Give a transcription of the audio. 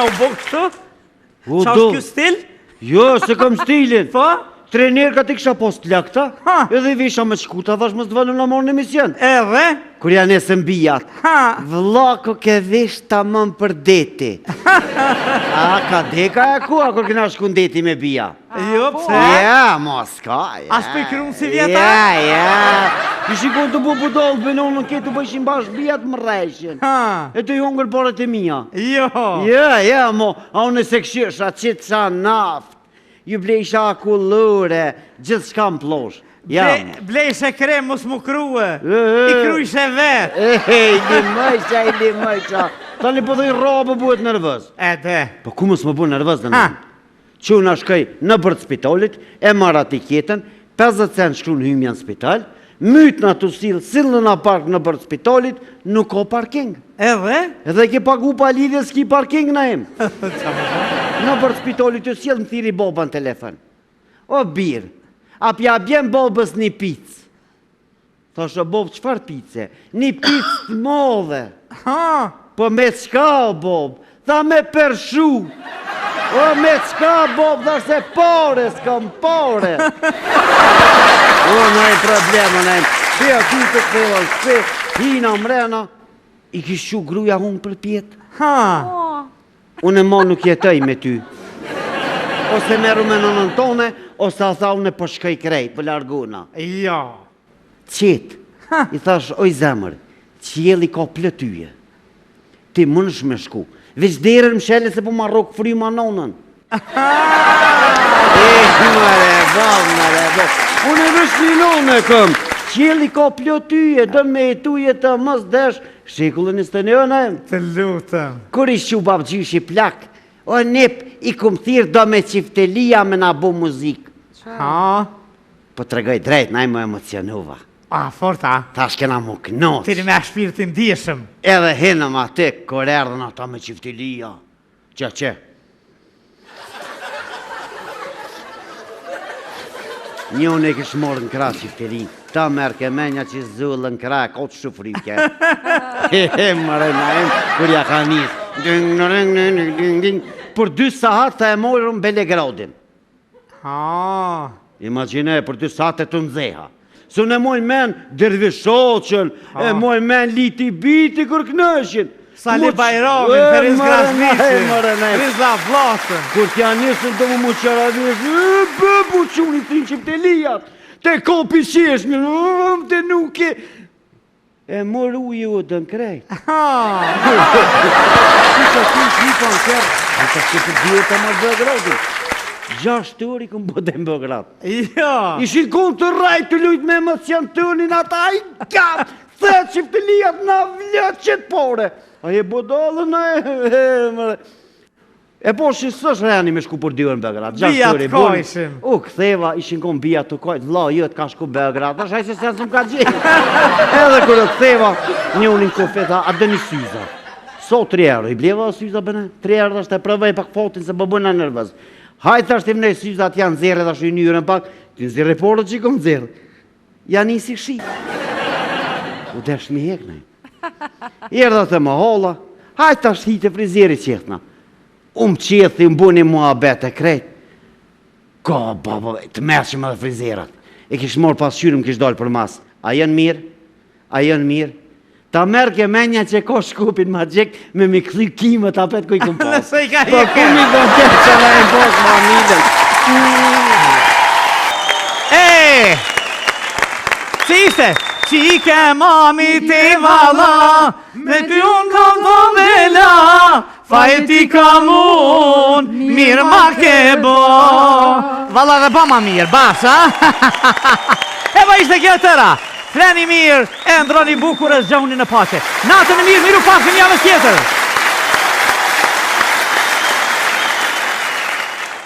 Qa u bo kështu? U Qa do. është ky stil? Jo, s'e kam stilin. Po? Trenerkat i kisha pas të lakta, Ha. edhe i visha me shkuta, thash mos të vënë në morë në emision. Edhe? Kur janë nesën bijat. Ha. Vlla ko ke vish tamam për deti. A, ka deka e kua, kur kena shku në deti me bija. Jo, pse? Ja, mos ka, ja. A s'po i krun si vjeta? Ja, ja. Ishin konë të bu budall, bënon në ketë të bëjshin bashkë bijat më rrejshin. Ha. E të hongër paret e mia. Jo. Ja, ja, mo, a unë se këshirsha, qitë sa naft, ju blejsha akullore, gjithë s'kam plosh. Ja, Ble, blejshe krem mos mu krue. E, e. I krujshe vet. E, i limojsha, i limojsha. Tani po thoj rrabë buhet nervoz. E de. Po ku mos më bu nervoz në Ha. Që unë shkoj në bërë të spitalit, e marr etiketën, 50 cent shkruan hymja në spital, myt në atë sill, sill në park në bërë të spitalit, nuk ka parking. Edhe? Edhe ke pagu pa lidhje, s'ki parking në im. Në bërë të spitalit të sjell, më thiri baba në telefon. O bir, a pja bjen babës një picë? Thash, o babë, çfarë pice? Një picë të madhe. Ha. Po me çka o bob? Tha me pershu. O me çka bob? Tha se pare, s'kam pare. O, në e problem, në e. Ti aty të ktheva në shtëpi, hina mrena, i kish qu gruja hunë për pjetë. Ha. Unë mo nuk jetoj me ty. Ose merru me nënën tone, ose a tha unë po shkoj krejt, po largona. Jo. Qetë, i thash, oj zemër, qielli ka plot yje. Ti mundesh me shku. Veç derën më shele se po ma rrok fryma nonën. E, mëre, bo, mëre, bo. Unë e veç një nonë e këm. Qielli ka plot yje, do me jetu jetë mos desh. Shekullin 21 e. Të lutem. Kur i shu babgjyshi plak, o nip, i kum thirë do me qiftelia me na bo muzikë. Ha. Po tregoj drejt, na i më emocionuva. A, fort, a? Tash kena mu knoq. Ti me shpirtin ndjeshëm. Edhe hinëm aty, kur erdhën ata me qiftelia. Që, që? Njënë e kish morë në krah qiftelin. Ta merë ke menja që zullë në krah, ka të shufrike. He, he, mëre na em, kur ja ka nisë. Ding, ding, ding, ding, ding. Për dy sahat të e morëm Belegradin. Ha. Imagjine, për dy sate të nxeha. Se unë e moj men dervishoqën, e moj men liti biti kur knëshin. Sali Mu- Bajramin, E, Feriz mëre, Krasniqin, mëre, ne. Riza Vllasën. Kur t'ja nisën të më mu qaravish, e, bë, bu quni të qiptelijat, te kopi qesh, një, te nuke. E mor uji u dën krejt. Ha. Kisha ty shi pa në kërë, a të që për dy orë të marrë Beogradin. Gjashtë orë i këm bo dhe në Beograd. Jo. Ishin konë të rajt të lujt me emocion tënin ata, i ka, the çifteliat na vlët qëtë pore. A e budallën e, e, mëre. E po, shi s'është reni me shku për dy orë në Beograd. Gjashtë Bijat orë i bën. kajshim. U ktheva, ishin kon bija të kajt, vlla jot ka shku Beograd. Thash ai se s'janë s'm ka gjetë. Edhe kur u ktheva, njëri në kofe tha, a doni syza? So 3 euro, i bleva syza bëne, 3 euro thash të provoj pak fotin se po bëna nervoz. Hajt thash ti vnej syzat janë nxjerrë thash ynyrën pak, ti nxjerrë porët që i kom nxjerrë. Ja nisi shi. U desh mi hek ne. Erdha te mahalla, hajt tash hi te frizeri qethna. U më qethi, më buni muhabet e krejt. Ka, baba, të meqëm edhe frizerat. E kish morë pasqyrë, më kish dalë për mas. A janë mirë? A janë mirë? Ta merr ke menja që ka shkupin magjik me mi kthy kimët apet ku i kum pas. Nëse i ka Po ku mi ka qenë që na e pas ma milën. E! Si ishte? Qike mami ti valla, me ty unë kam do vela, fajet i kam unë, mirë ma ke bo. Valla dhe ba ma mirë, bas, a? E ba ishte kjo e tëra. Fleni mirë, e ndroni bukur e zgjoni në paqe. Natën e mirë, miru pafshim javës tjetër.